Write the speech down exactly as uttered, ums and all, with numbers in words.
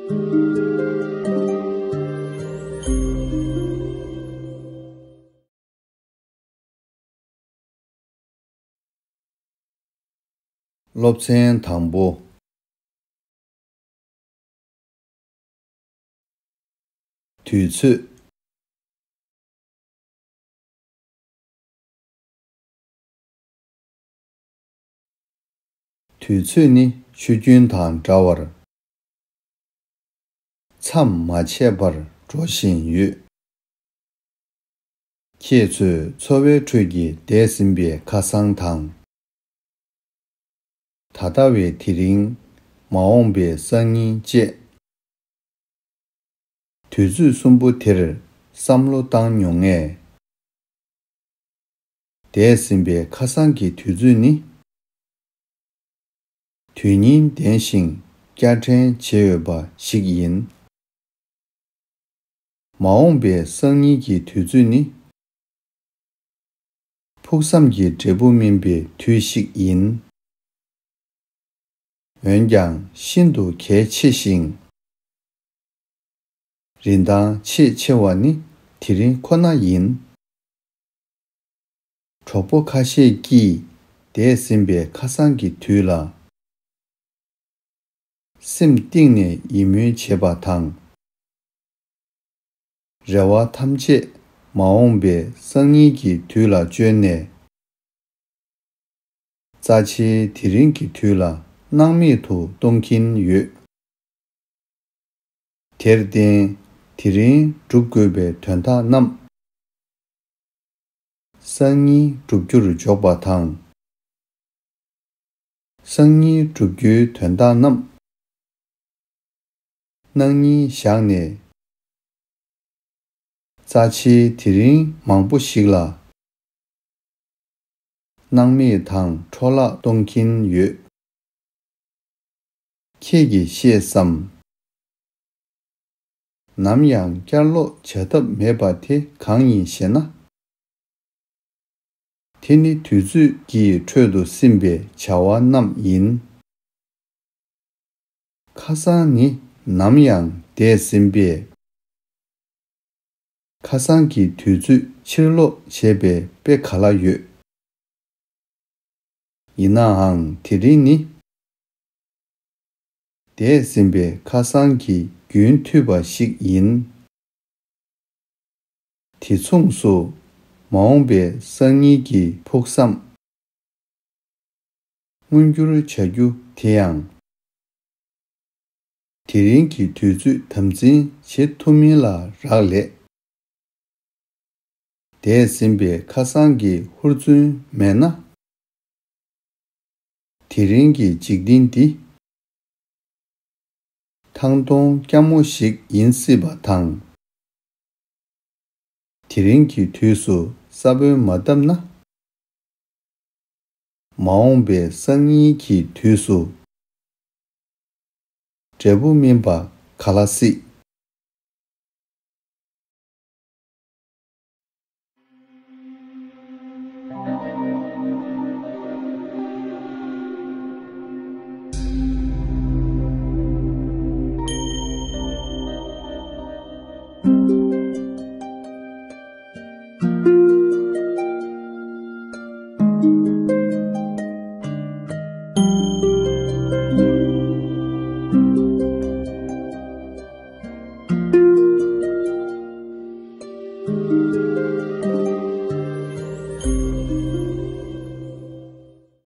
སློབ་ཚན་དང་པོ། དུས་ཚོད། དུས་ཚོད་ནི་ཆུ་རྒྱུན་དང་འདྲ་བར། མཚམས་མ་ཆད་པར་འགྲོ་བཞིན་ཡོད། ཁྱེད་ཚོས་འཚོ་བའི་ཁྲོད་ཀྱི་འདས་ཟིན་པའི་ཁ་སང་དང་། ད་ལྟ་བའི་དེ་རིང་། མ་འོངས་པའི་སང་ཉིན་བཅས། དུས་ཚོད་གསུམ་པོ་དེར་བསམ་བློ་བཏང་མྱོང་ངས། འདས་ཟིན་པའི་ཁ་སང་གི་དུས་ཚོད་ནི། དོན་སྙིང་ལྡན་ཞིང་བསྐྱར་དྲན་བྱེད་འོས་པ་ཞིག་ཡིན། མ་འོངས་པའི་སང་ཉིན་གྱི་དུས་ཚོད་ནི། ཕུགས་བསམ་གྱི་འབྲས་བུ་སྨིན་པའི་དུས་ཤིག་ཡིན། འོན་ཀྱང་ཤིན་ཏུ་གལ་ཆེ་ཞིང་། རིན་ཐང་ཆེས་ཆེ་བ་ནི་དེ་རིང་ཁོ་ན་ཡིན། གྲོགས་པོ་ཁ་ཤས་ཀྱིས་འདས་ཟིན་པའི་ཁ་སང་གི་དུས་ལ། སེམས་གཏིང་ནས་ཡིད་སྨོན་བྱེད་པ་དང་། རེ་བ་ཐམས་ཅད་མ་འོངས་པའི་སང་ཉིན་གྱི་དུས་ལ་བཅོལ་ནས། རྩ་ཆེའི་དེ་རིང་གི་དུས་ལ་སྣང་མེད་དུ་གཏོང་གིན་ཡོད། དེར་བརྟེན། དེ་རིང་སྒྲུབ་དགོས་པའི་དོན་དག་རྣམས། སང་ཉིན་བསྒྲུབ་རྒྱུར་འཇོག་པ་དང་། སང་ཉིན་བསྒྲུབ་རྒྱུའི་དོན་དག་རྣམས། གནངས་ཉིན་བཞག་ནས། རྩ་ཆེའི་དེ་རིང་མང་པོ་ཞིག་ལ། སྣང་མེད་དང་འཕྲོ་བརླག་གཏོང་གིན་ཡོད། ཁྱེད་ཀྱིས་ཤེས་སམ། ནམ་ཡང་བསྐྱར་ལོག་བྱ་ཐབས་མེད་པ་དེ་གང་ཡིན་ཞེ་ན། དེ་ནི་དུས་ཚོད་ཀྱི་ཁྲོད་དུ་ཟིན་པའི་བྱ་བ་རྣམས་ཡིན། ཁ་སང་ནི་ནམ་ཡང་འདས་ཟིན་པས། ཁ་སང་གི་དུས་ཚོད་ཕྱིར་ལོག་བྱས་པའི་དཔེ་ག་ལ་ཡོད། ཡིན་ནའང་དེ་རིང་ནི། འདས་ཟིན་པའི་ཁ་སང་གི་རྒྱུན་མཐུད་པ་ཞིག་ཡིན། དེ་མཚུངས་སུ་མ་འོངས་པའི་སང་ཉིན་གྱི་ཕུགས་བསམ། མངོན་འགྱུར་བྱ་རྒྱུ་དེ་ཡང་། དེ་རིང་གི་དུས་ཚོད་དམ་འཛིན་བྱེད་ཐུབ་མིན་ལ་རག་ལས། འདས་ཟིན་པའི་ཁ་སང་གི་ཧུར་བརྩོན་མེད་ན། དེ་རིང་གི་འཇིག་རྟེན་འདི། ཐང་སྟོང་སྐྱ་མོ་ཞིག་ཡིན་སྲིད་པ་དང་། དེ་རིང་གི་དུས་སུ་ས་བོན་མ་བཏབ་ན། མ་འོངས་པའི་སང་ཉིན་གྱི་དུས་སུ། འབྲས་བུ་སྨིན་པ་ག་ལ་སྲིད།